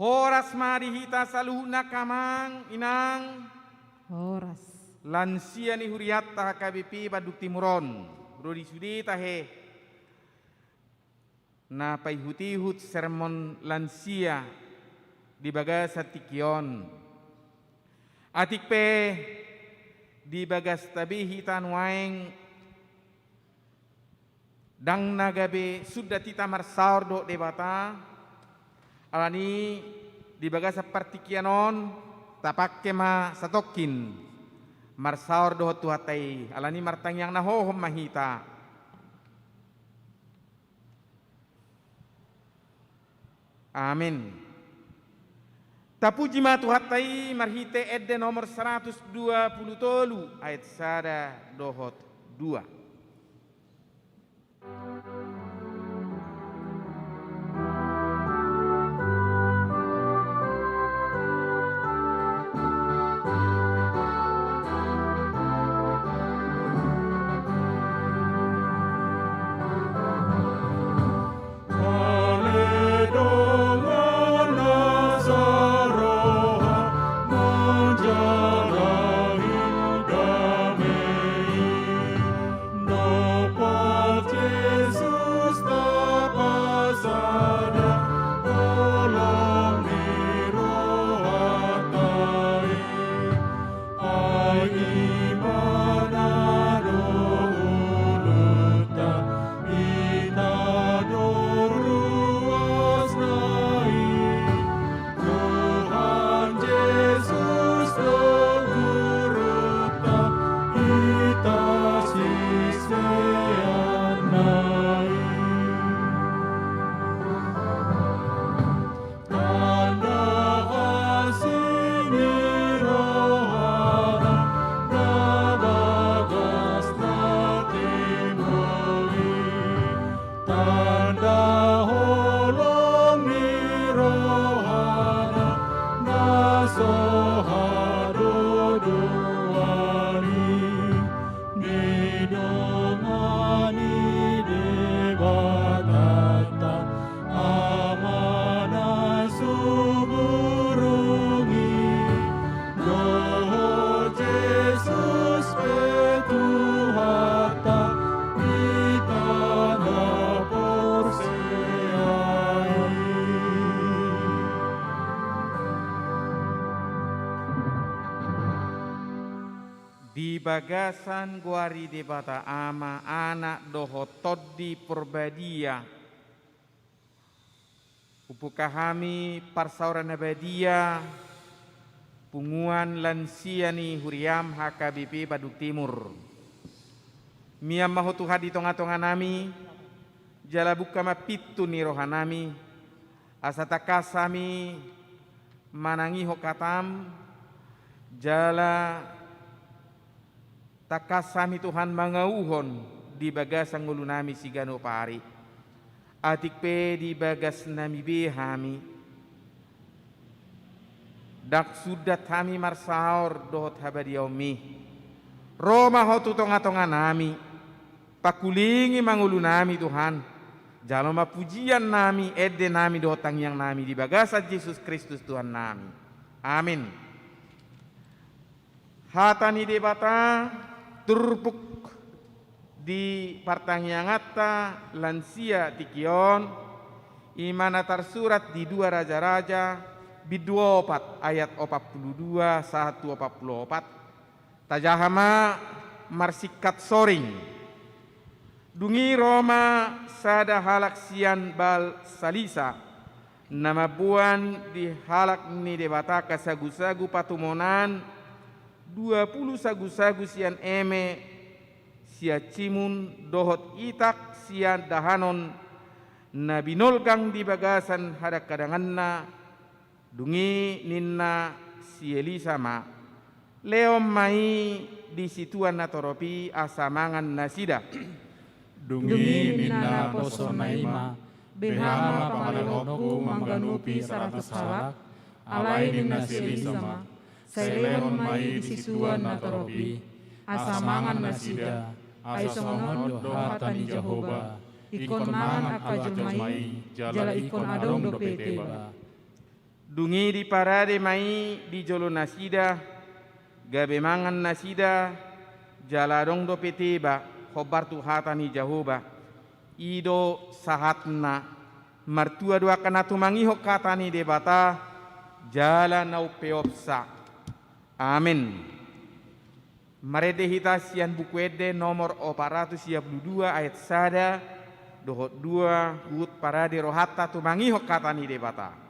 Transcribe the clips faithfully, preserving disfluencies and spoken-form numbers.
Horas ma di hita saluhutna angka amang, inang. Horas. Lansia ni hurianta H K B P Bandung Timur on. Ro di sude tahe. Na paihut-ihut sermon lansia di bagasan tingki on. Atik pe di bagasta be hita nuaeng ndang na gabe sundat hita marsaor dohot Debata, alani di bagasan partingkian on tapangke ma satongkin marsaor dohot Tuhanta i, alani martangiang na hohom ma hita. Amin. Tapuji ma Tuhanta i marhite ende nomor saratus dua pulu tolu ayat sada dohot dua. Ai Ibana do uluta, hita do ruasna i. Tuhan Jesus do gurunta, hita siseanna i. Tanda asi ni rohana na bagas na timbo i. Tanda holong ni rohana na so hadodoan i. Didongani Debatanta Ama na sumurung i, dohot Jesus pe Tuhanta, hita na porsea i. Di bagasan goar ni Debata Ama, Anak dohot Tondi Porbadia, hubuka hami parsaoran na badia, punguan lansia ni huriaM H K B P Bandung Timur. Mian ma Ho Tuhan di tongatonganami, jala buka ma pintu ni rohanami, asa tangkas hami manangihon hataM, jala tangkas hami Tuhan mangauhon di bagasan ngolunami siganup ari. Atik pe di bagasnami be hami, ndang sundat hami marsaor dohot habadiaonMi. Ro ma Ho tu tongatonganami, pangkulingi ma ngolunami Tuhan, jalo ma pujiannami, endenami dohot tangiangnami di bagasan Jesus Kristus Tuhannami. Amin. Hata ni Debata turpuk di partangianganta lansia tingki on, i ma na tarsurat di dua Rajaraja bindu opat ayat opat pulu dua sahat tu opat pulu opat. Tajaha ma marsingkat soring. Dung i ro ma sada halak sian Baal Salisa, na mamboan di halak ni Debata angka sagusagu patumonan, dua pulu sagusagu sian eme, sian simun dohot itak sian dahanon, na binolgang di bagasan hadangkadanganna. Dung i ninna si Elisa ma, lehon ma i di situan na torop i asa mangan nasida. Dung i ninna naposona i ma, beha ma pangalehonku mangganupi saratus halak? Alai ninna si Elisa ma, sai lehon ma i di situan na torop i, asa mangan nasida, ai songon on do hata ni Jahowa, ingkon mangan angka jolma i, jala ingkon adong dope teba. Dung i diparade ma i di jolo nasida, gabe mangan nasida, jala adong dope teba, hombar tu hata ni Jahowa. I do sahatna. Martua do angka na tumangihon hata ni Debata, jala na umpeopsa. Amen. Marende hita sian Buku Ende nomor opat ratus sia pulu dua ayat sada dohot dua, huhut parade rohanta tumangihon hata ni Debata.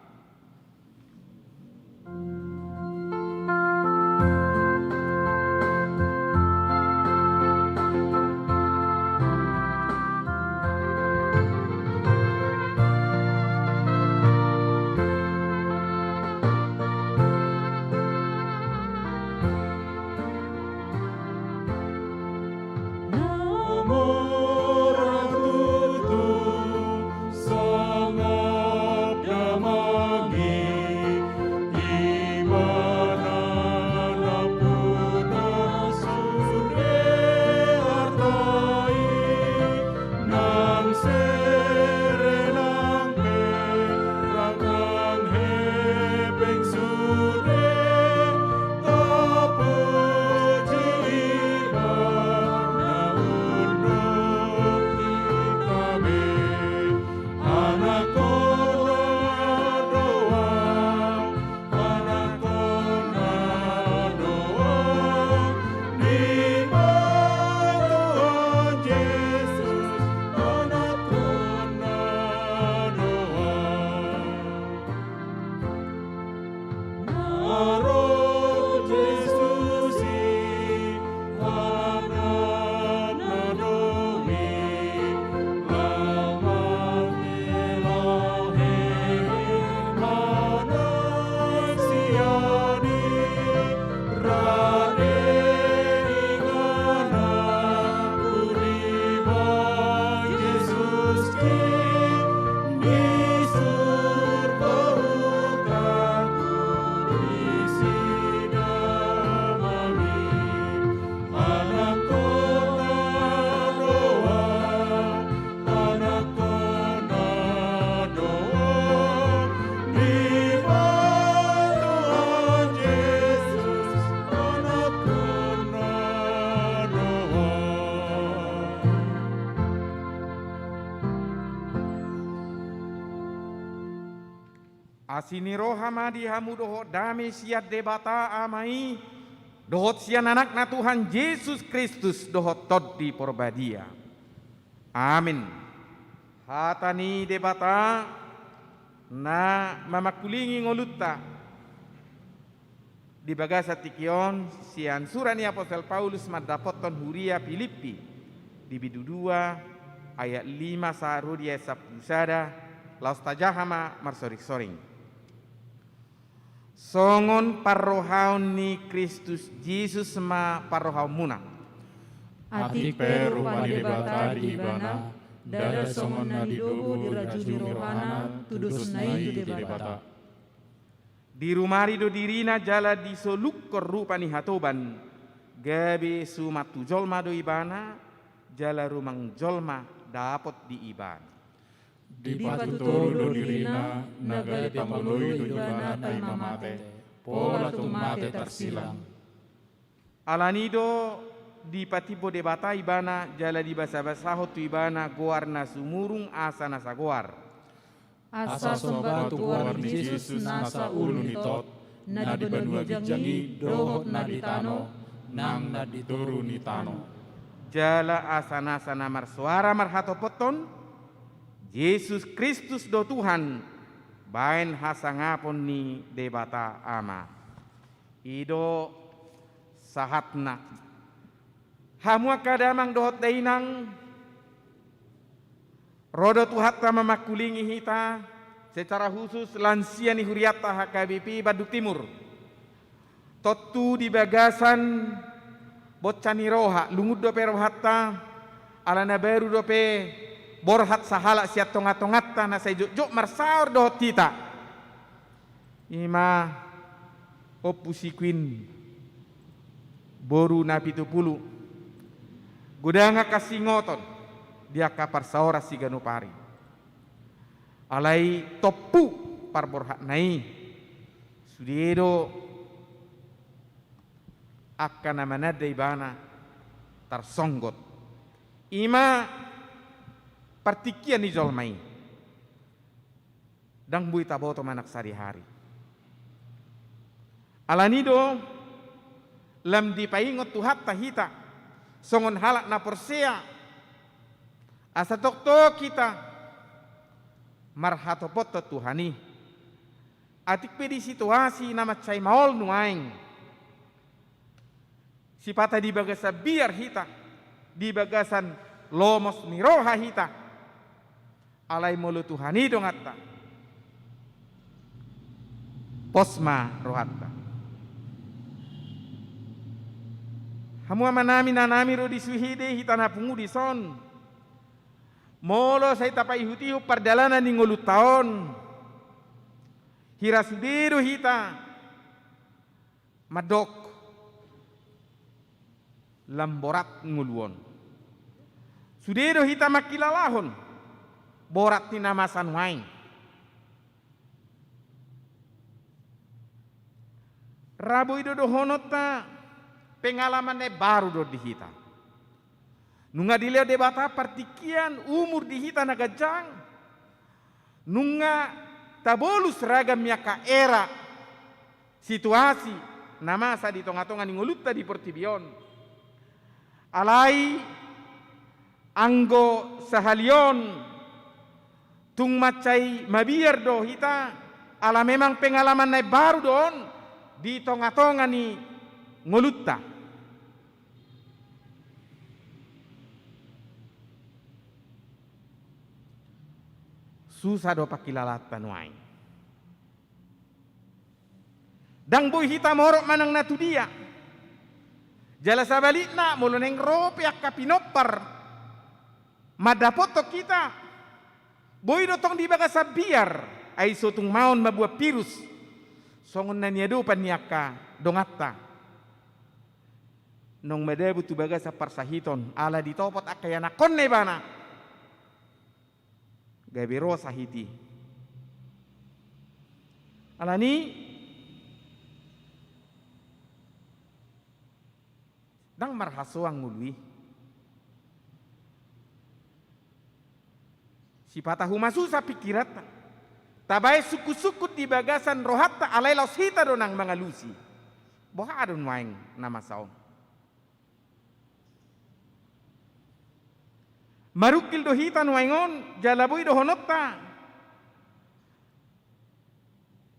Asi ni roha ma di hamu dohot dame sian Debata Ama i, dohot sian Anakna Tuhan Jesus Kristus, dohot Tondi Porbadia. Amen. Hata ni Debata na mamangkulingi ngolunta di bagasan tingki on sian sura ni Apostel Paulus mandapothon huria Pilippi, di bindu dua ayat lima sahat ro di ayat sampulu sada, laos tajaha ma marsoringsoring. Songon parrohaon ni Kristus Jesus ma parrohaonmuna. Atik pe rupa ni Debata di ibana, ndada songon na didobo di rajuni rohana, tudosna i tu Debata. Dirumari do dirina jala disolukkon rupa ni hatoban, gabe suman tu jolma do ibana, jala rumang jolma dapot di ibana. Dipatutoru do dirina, na gabe pamoloi do ibana na paima mate, pola tung mate tarsilang. Alani do dipatimbo Debata ibana, jala dibasabasahon tu ibana goar na sumurung asa na sagoar. Asa somba tu goar ni Jesus na saulu ni tot, na di banua ginjang i dohot na di tano, nang na di toru ni tano. Jala asa nasa na marsoara marhatopothon, Jesus Kristus do Tuhan, baen hasangapon ni Debata Ama. I do sahatna. Hamu angka damang dohot dainang, ro do Tuhanta mamangkulingi hita, secara khusus lansia ni hurianta H K B P Bandung Timur. Tontu di bagasan bonca ni roha, lungun dope rohanta, ala na baru dope borhat sahalak sian tongatonganta na sai jotjot marsaor dohot hita. I ma Ompu si Kuin, boru Napitupulu, godang angka siingoton di angka parsaoran siganup ari. Alai tompu parborhatna i, Sude do angka na mananda ibana tarsonggot. I ma partingkian ni jolma i. Ndang boi taboto manang sadihari. Alani do lam dipaingot Tuhanta hita songon halak na porsea, asa tongtong hita marhatopothon Tuhan i. Atik pe di situasi na mansai maol nuaeng, sipata di bagasan biar hita, di bagasan lomos ni roha hita, alai molo Tuhan i donganta, pos ma rohanta. Hamu amanami, inanami, ro di suhi ende hita na pungu dison, molo sai tapaihutihut pardalanan ni ngolunta on, hira sude do hita mandok lam borat ngolu on. Sude do hita mangkilalahon borat ni na masa nuaeng. Ra boi do dohononta pengalaman na imbaru do di hita. Nunga dilehon Debata partingkian umur di hita na ganjang, nunga tabolus ragam ni angka era, situasi na masa di tongatonga ni ngolunta di portibi on. Alai anggo sahali on tung mansai mabiar do hita, ala memang pengalaman na imbaru do on di tongatonga ni ngolunta. Susa do pangkilalaanta nuaeng. Ndang boi hita morot manang na tudia. Jala sabalikna, molo naeng ro pe angka pinompar mandapothon hita, boi do tong di bagasan biar, ai so tung maon mambuat virus songon na niadopan ni angka donganta. Naung madabu tu bagasan parsahiton, ala ditopot angka ianakkonna ibana, gabe ro sahit i. Alani, ndang marhasoang ngolu i. Sipata humasusa pingkiranta, tabaen sungkunsungkun di bagasan rohanta, alai laos hita do nang mangalusi. Boha do nuaeng na masa on? Marungkil do hita nuaeng on, jala boi dohononta,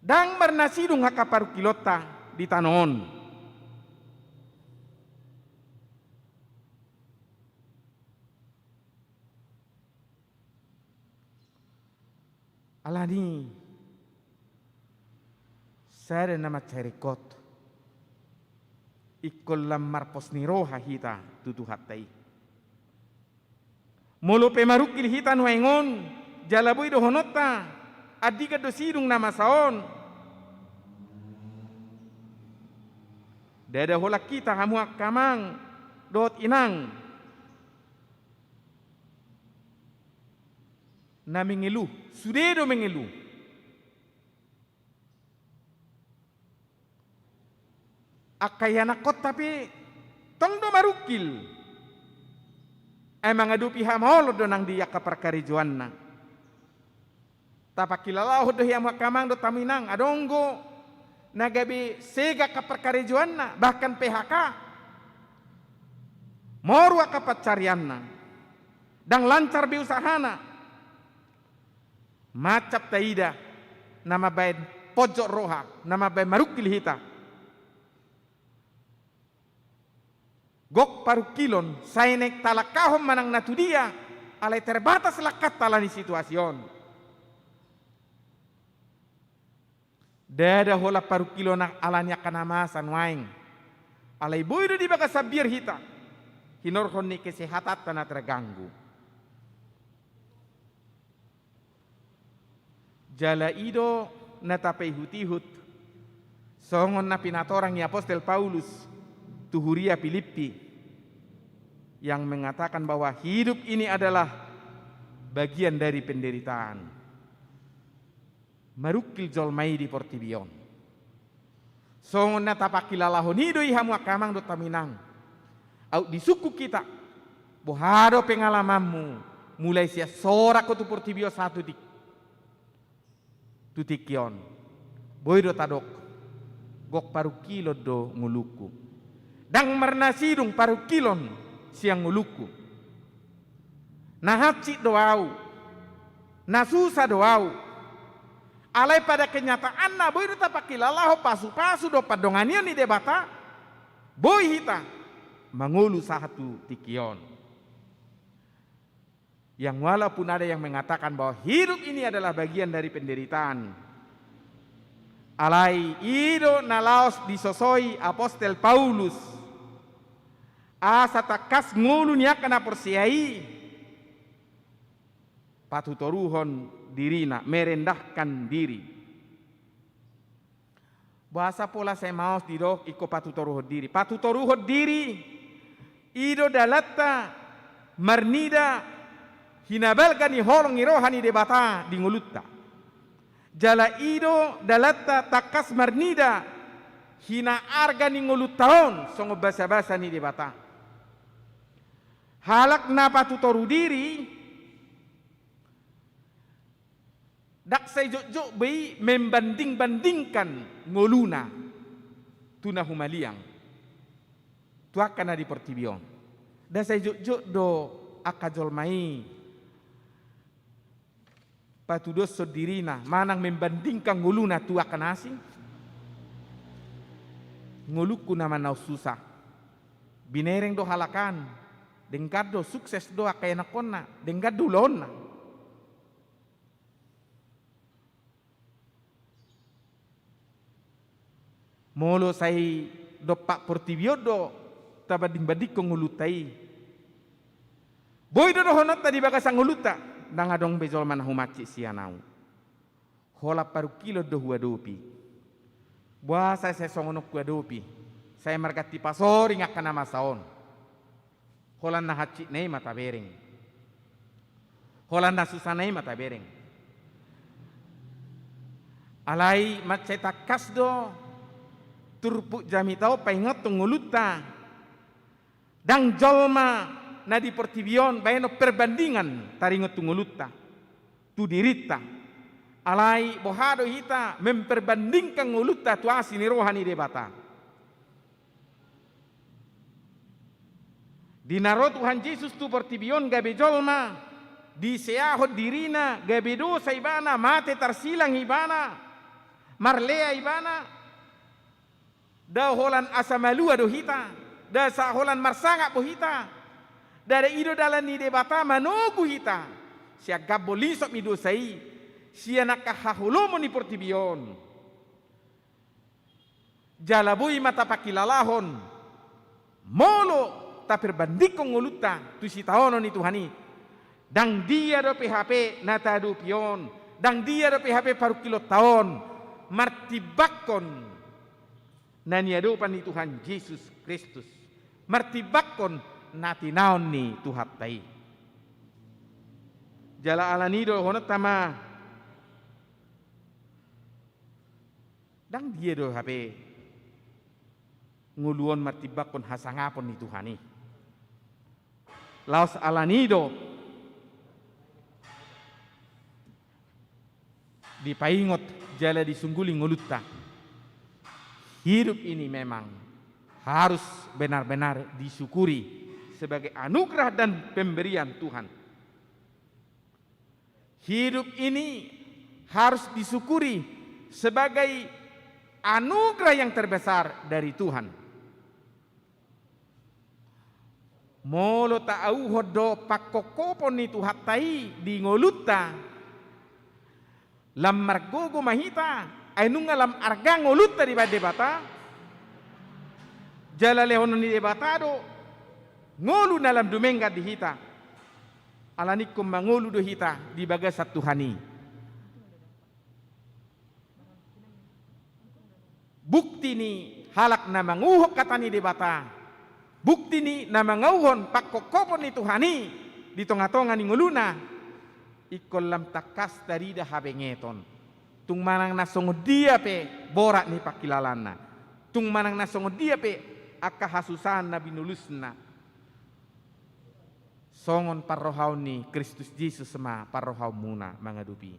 ndang marnasidung angka parungkilonta di tano on. Alani, sada na mansai ringkot, ingkon lam marpos ni roha hita tu Tuhanta i. Molo pe marungkil hita nuaeng on, jala boi dohononta, andigan do sidung na masa on, ndada holan hita, hamu angka amang dohot inang, na mengeluh, sude do mengeluh. Angka ianakkonta pe tong do marungkil, ai mangadopi hamaolon do nang di angka parkarejoanna. Tapangkilalahon do i, hamu angka amang dohot hamu inang, adong do na gabe sega angka parkarejoanna, bahkan P H K. Moru angka pansarianna, ndang lancar be usahana. Macam taida na mambaen ponjot roha, na mambaen marungkil hita. Gok parungkilon, sai naeng talangkahon manang na tudia, alai terbatas langkanta ala ni situasi on. Ndada holan parungkilon ala ni angka na masa nuaeng. Alai boi do di bagasan biar hita, hinorhon ni kesehatanta na terganggu. Jala i do na tapaihutihut songon na pinatorang ni apostel Paulus tu huria Pilippi, yang mengatakan bahwa hidup ini adalah bagian dari penderitaan. Marungkil jolma i di portibi on. Songon na tapangkilalahon i do i hamu angka amang dohot hamu inang. Aut disungkun hita, boha do pengalamanmu, mulai sian sorak ho tu portibi on sahat tu tingki, tu tingki on. Boi do tadok, gok parungkilon do ngolungku. Ndang marnasidung parungkilon sian ngolungku. Na hansit do ahu, na susa do ahu. Alai pada kenyataanna boi do tapangkilalahon pasupasu dohot pandonganion ni Debata, boi hita mangolu sahat tu tingki on. Yang walaupun ada yang mengatakan bahwa hidup ini adalah bagian dari penderitaan. Alai i do na laos disosoi Apostel Paulus. Asa tangkas ngolu ni angka na porsea i, patutoruhon dirina, merendahkan diri. Boasa pola sai maos didok ingkon patutoruhon diri? Patutoruhon diri, i do dalanta marnida hinabalga ni holong ni roha ni Debata di ngolunta. Jala i do dalanta tangkas marnida hinaarga ni ngolunta on songon basabasa ni Debata. Halak na patutoru diri, ndang sai jotjot be i membanding-bandingkan ngoluna tu na humaliang, tu angka na di portibi on. Ndang sai jotjot do angka jolma i patudoshon dirina manang membandingkan ngoluna tu angka na asing. Ngolungku nama naung susa. Binereng do halak an. Denggan do, sukses do angka ianakkonna. Denggan do ulaonna. Molo sai dompak portibi on do tabanding-bandingkon ngolunta i, boi do dohononta di bagasan ngolunta, ndang adong be jolma na humansit sian ahu. Holan parungkilon do huadopi. Boasa sai songon on huadopi? Sai marganti pasoring angka na masa on. Holan na hansitna i ma tabereng. Holan na susana i ma tabereng. Alai mansai tangkas do turpuk jamita on paingothon ngolunta. Ndang jolma na di portibi on baenon perbandingan taringot tu ngolunta, tu dirinta. Alai boha do hita memperbandingkan ngolunta tu asi ni roha ni Debata? Di na ro Tuhan Jesus tu portibi on gabe jolma, diseahon dirina, gabe dosa ibana, mate tarsilang ibana, marlea ibana. Nda holan asa malua do hita, nda asa holan marsangap do hita. Nda i do dalan ni Debata manogu hita sian gambol lisop ni dosa i, sian angka haholomon ni portibi on. Jala boi ma tapangkilalahon, molo taperbandingkon ngolunta tu sitaonon ni Tuhan i, ndang dia dope hape na taadopi on, ndang dia dope hape parungkilonta on martimbangkon na niadopan ni Tuhan Jesus Kristus, martimbangkon na tinaon ni Tuhanta i. Jala ala ni i dohononta ma, ndang dia do hape ngolu on martimbangkon hasangapon ni Tuhan i. Laos ala ni i do dipaingot jala disungguli ngolunta. Hidup ini memang harus benar-benar disyukuri sebagai anugerah dan pemberian Tuhan. Hidup ini harus disyukuri sebagai anugerah yang terbesar dari Tuhan. Molo taauhon do pangkophopon ni Tuhanta i di ngolunta, lam margogo ma hita, ai nunga lam arga ngolunta dibahen Debata. Jala lehonon ni Debata do ngolu na lam dumenggan di hita. Ala ni ingkon mangolu do hita di bagasan Tuhan i. Bukti ni halak na mangauhon hata ni Debata, bukti ni na mangauhon pangkophopon ni Tuhan i di tonga-tonga ni ngoluna, ingkon lam tangkas tarida habengeton. Tung manang na songon dia pe borat ni pangkilalaanna, Tung manang na songon dia pe angka hasusaan na binolusna, songon parrohaon ni Kristus Jesus ma parrohaonmuna mangadopi.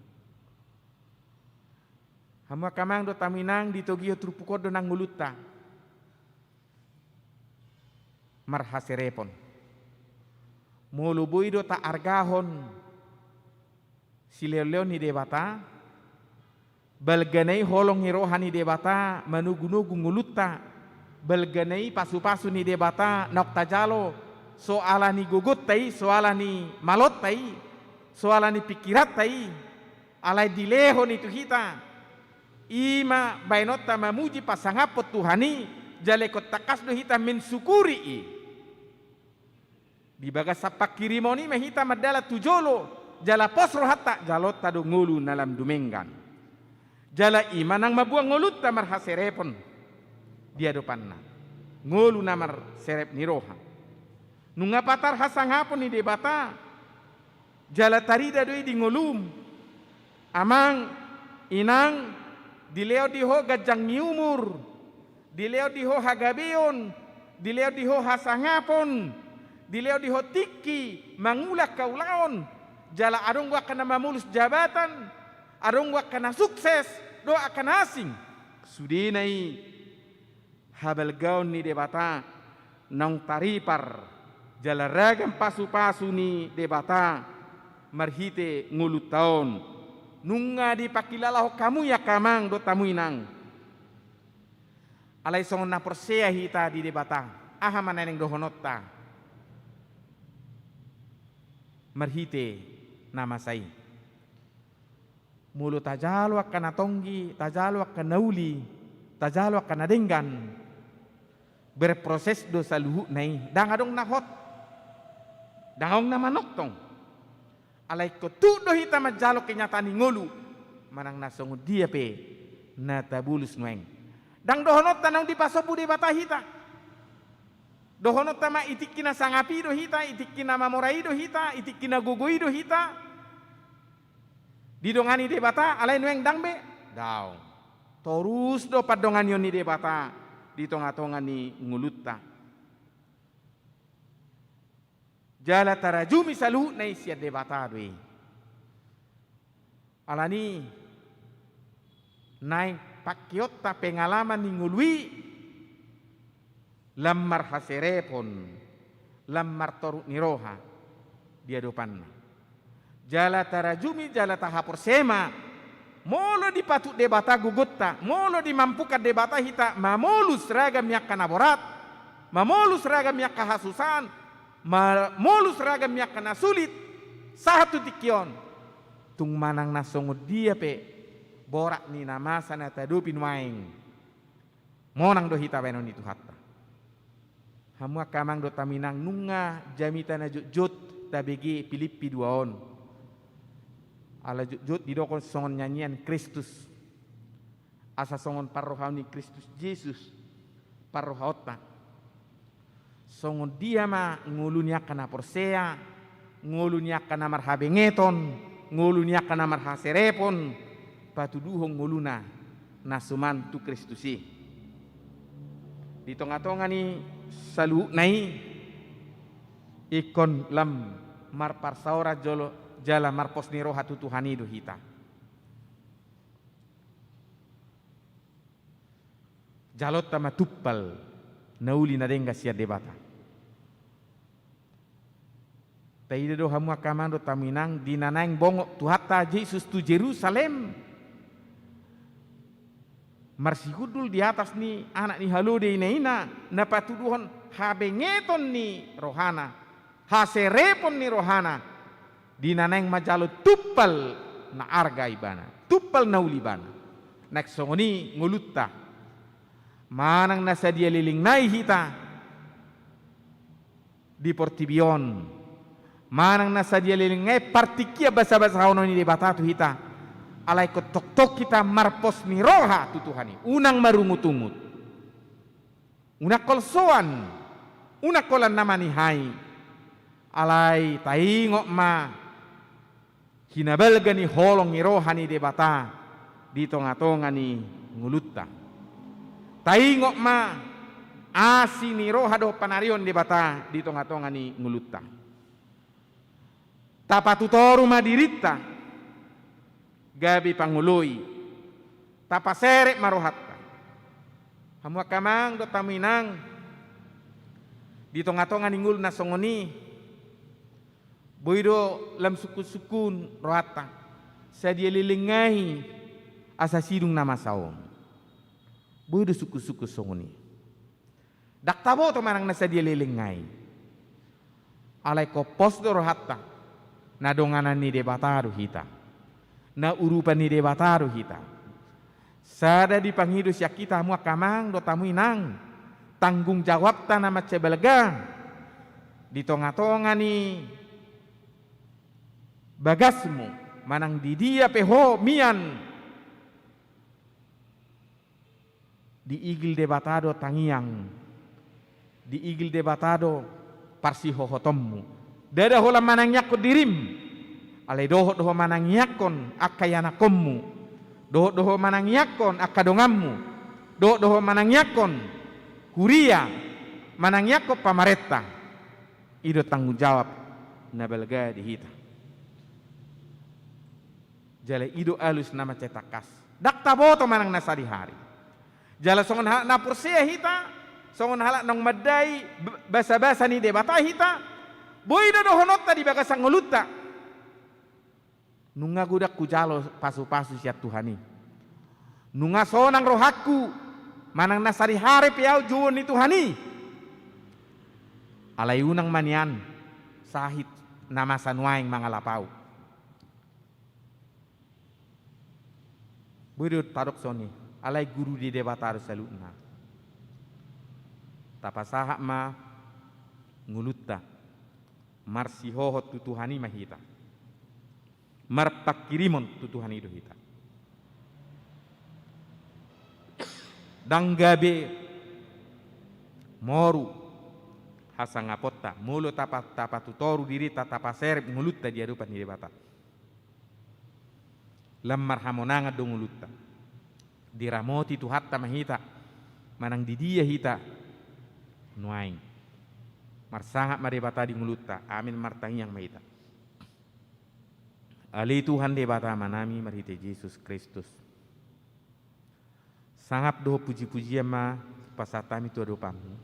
Hamu angka amang dohot hamu inang, ditogihon turpuk on do nang ngolunta marhaserepon. Molo boi do taargahon silehonlehon ni Debata, balgana i holong ni roha ni Debata manogunogu ngolunta, balgana i pasupasu ni Debata naung tajalo, so ala ni gogonta i, so ala ni malonta i, so ala ni pingkiranta i, alai dilehon i tu hita. I ma baenonta mamuji pasangaphon Tuhan i, jala ingkon tangkas do hita mensyukuri i. Di bagasan panghirimon i ma hita mandalan tu jolo, jala pos rohanta, jaloonta do ngolu na lam dumenggan. Jala i ma nang mamboan ngolunta marhaserepon. Di adopanna, ngolu na marserep ni roha. Nunga patar hasangapon ni Debata, jala tarida do i di ngolum. Amang, inang, dilehon di ho ganjang ni umur, dilehon di ho hagabeon, dilehon di ho hasangapon, dilehon di ho tingki mangula angka ulaon, jala adong do angka na mamolus jabatan, adong do angka na sukses dohot angka na asing. Sudena i habalgaon ni Debata naung taripar jala ragam pasupasu ni Debata marhite ngolunta on. Nunga dipangkilalahon hamu i angka amang dohot hamu inang. Alai songon na porsea hita di Debata, aha ma na naeng dohononta marhite na masa i? Molo tajalo angka na tonggi, tajalo angka na uli, tajalo angka na denggan, berproses do saluhutna i, ndang adong na hot, ndang adong na manongtong. Alai ingkon tuk do hita manjalo kenyataan ni ngolu, manang na songon dia pe na tabolus nuaeng. Ndang dohononta naung dipasombu Debata hita. Dohononta ma i tingki na sangap i do hita, i tingki na mamora i do hita, i tingki na gogo i do hita didongani Debata, alai nuaeng ndang be? Daong. Torus do pandonganion ni Debata di tongatonga ni ngolunta. Jala tarajumi saluhutna i sian Debata do i. Alani i naeng pangkeonta pengalaman ni ngolu i, lam marhaserepon, lam martoruk ni roha di adopanna. Jala tarajumi, jala tahaporseai ma, molo dipatut Debata gogonta, molo dimampukan Debata hita mamolus ragam ni angka na borat, mamolus ragam ni angka hasusaan, mamolus ragam ni angka na sulit, sahat tu tingki on. Tung manang na songon dia pe borat ni na masa na taadopi nuaeng, monang do hita baenon ni Tuhanta. Hamu angka amang dohot hamu inang, nunga jamita na jotjot tabege Pilippi dua on. Ala jotjot didok songon nyanyian Kristus. Asa songon parrohaon ni Kristus Jesus parrohaonta. Songon dia ma ngolu ni angka na porsea, ngolu ni angka na marhabengeton, ngolu ni angka na marhaserepon, patuduhon ngoluna na suman tu Kristus i. Di tongatonga ni saluhutna i, ingkon lam marparsaoran jolo jala marpos ni roha tu Tuhan i do hita. Jalonta ma tumpal na uli na denggan sian Debata. Taida do hamu angka amang dohot hamu inang, di na naeng bongot Tuhanta Jesus tu Jerusalem, marsihundul di atas ni anak ni halode ina, ina na patuduhon habengeton ni rohana, haserepon ni rohana, di na naeng manjalo tumpal na arga ibana, tumpal na uli ibana. Naeng songon i ngolunta, manang na sadia leleng nai hita di portibi on, manang na sadia leleng nai partingkian basabasahonon ni Debata tu hita, alai ingkon tongtong hita marpos ni roha tu Tuhan i, unang marungutungut. Unang holsoan, unang holan na manihai, alai taingot ma hinabalga ni holong ni roha ni Debata di tongatonga ni ngolunta. Taingot ma asi ni roha dohot panarihon Debata di tongatonga ni ngolunta. Tapatutoru ma dirinta gabe pangoloi, tapaserep ma rohanta. Hamu angka amang dohot hamu inang, di tongatonga ni ngolu na songon i, boi do lam sungkunsungkun rohanta, sadia leleng ahu asa sidung na masa on. Boi do sungkunsungkun songon i. Ndang taboto manang na sadia leleng ahu. Alai ingkon pos do rohanta, na donganan ni Debata do hita, na urupan ni Debata do hita. Sada dipangido sian hita hamu angka amang dohot hamu inang, tanggung jawabta na mansai balga di tongatonga ni bagasmu, manang di dia pe ho mian, diigil Debata do tangiang, diigil Debata do parsihohotonmu. Ndada ho lam manangiangkon dirim, alai dohot do ho manangiangkon angka ianakhonmu, dohot do ho manangiangkon angka donganmu, dohot do ho manangiangkon huria, manangiangkon pamarenta. I do tanggung jawab na balga di hita. Jala i do alus na mansai tangkas. Ndang taboto manang na sadihari. Jala songon halak na porsea hita, songon halak naung mandai b-, basabasa ni Debata hita, boi do dohononta di bagasan ngolunta: Nunga godang hujalo pasupasu sian Tuhan i. Nunga sonang rohangku manang na sadihari pe ahu jouon ni Tuhan i. Alai unang ma nian sahit na masa nuaeng mangalap ahu. Boi do tadok songon i, alai guru ni Debata do saluhutna. Tapasahat ma ngolunta, marsihohot tu Tuhan i ma hita, marpangkirimon tu Tuhan i do hita. Ndang gabe moru hasangaponta molo tapa-, tapatutoru dirinta, tapaserep ngolunta di adopan ni Debata. Lam marhamonangan do ngolunta. Diramoti Tuhanta ma hita, manang di dia hita nuaeng. Marsangap ma Debata di ngolunta. Amin. Martangiang ma hita. Ale Tuhan Debata Amanami marhite Jesus Kristus, sangap dohot pujipujian ma pasahat hami tu adopanMu.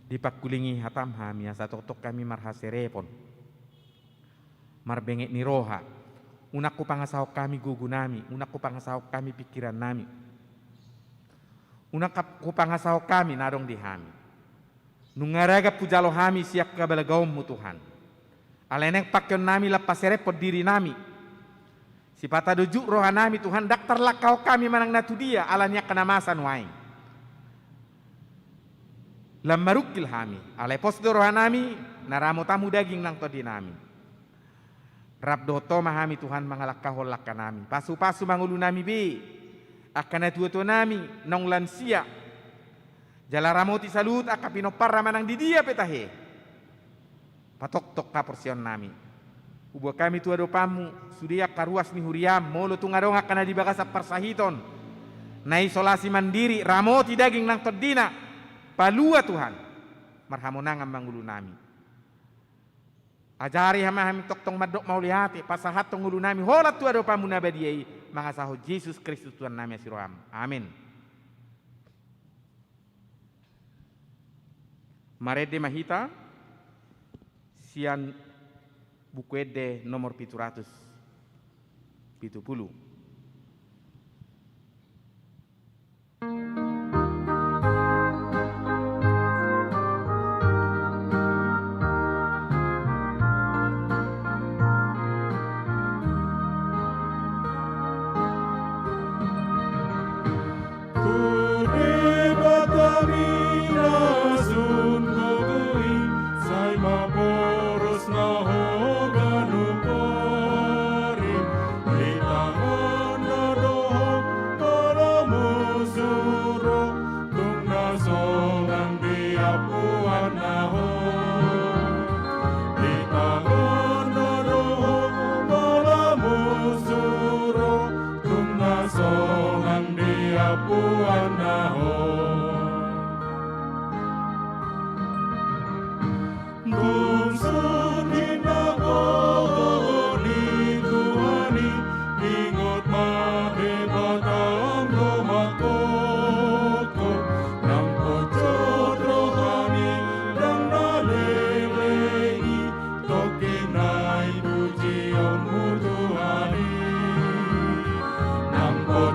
Dipangkulingi hataM hami asa tongtong hami marhaserepon, marbenget ni roha. Unang hupangasahon hami gogonami, unang hupangasahon hami pingkirannami, unang hupangasahon hami na adong di hami. Nunga ragam hujalo hami sian habalgaonMu Tuhan. Alai naeng pangkeonnami lam paserephon dirinami. Sipata do juk rohanami Tuhan, ndang tarlangkahon hami manang na tu dia ala ni angka na masa nuaeng. Lam marungkil hami, alai pos do rohanami, na ramotanMu daging nang tondinami. Rap dohot Ho ma hami Tuhan mangalangkahon langkanami. Pasupasu ma ngolunami be, angka natuatuanami naung lansia. Jala ramoti saluhut angka pinomparna manang di dia pe tahe. Patoktok haporseaonnami. Huboan hami tu adopanMu sude angka ruas ni huriaM, molo tung adong angka na di bagasan parsahiton, na isolasi mandiri, ramoti daging nang tondina. Palua Tuhan, marhamonangan ma ngolunami. Ajari ma hami tongtong mandok mauliate, pasahathon ngolunami holan tu adopanMu na badia i, mangasahon Jesus Kristus Tuhannami asi rohaM. Amin. Marende ma hita sian Buku Ende nomor pitu ratus pitu pulu. Tu Debata mina sun gogo i, sai ma boros na ho ganup ari, di tano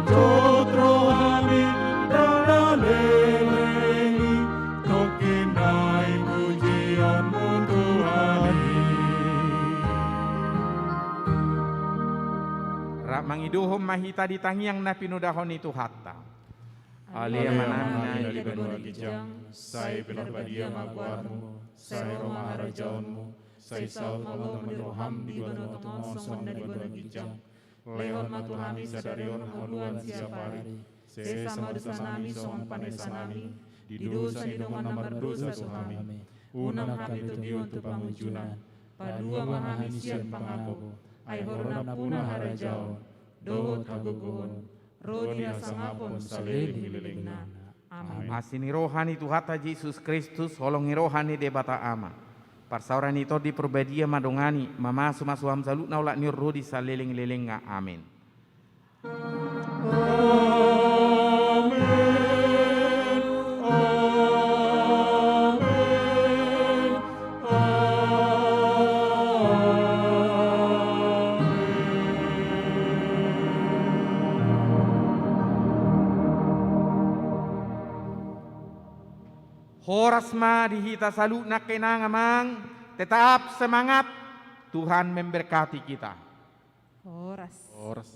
Jotro hami raleleng i, tongkin nai pujianmu Tuhan i. Rap mangidohon ma hita di tangiang na pinodahon ni Tuhanta. Ale Amanami na di banua ginjang, sai pinarbadia ma goarmu, sai ro ma harajaonmu, sai saut ma lomo ni roham di banua tonga on songon na di banua ginjang. Lehon ma tu hami sadari on hangoluan siapari. Sesa ma dosanami songon panesanami di dosa ni dongan na mardosa tu hami. Unang hami togihon tu pangunjunan. Palua ma hami sian pangago. Ai Ho do nampuna harajaon dohot hagogoon ro di hasangapon saleleng ni lelengna. Amen. Asi ni roha ni Tuhanta Jesus Kristus, holong ni roha ni Debata Ama, parsaoran ni Tondi Parbadia ma dongan i, mamasumasu hamu saluhutna olat ni on ro di saleleng ni lelengna. Amen. Amen. Amen. Horas ma di hita saluhutna, nang amang, tetap semangat. Tuhan memberkati kita. Horas. Horas.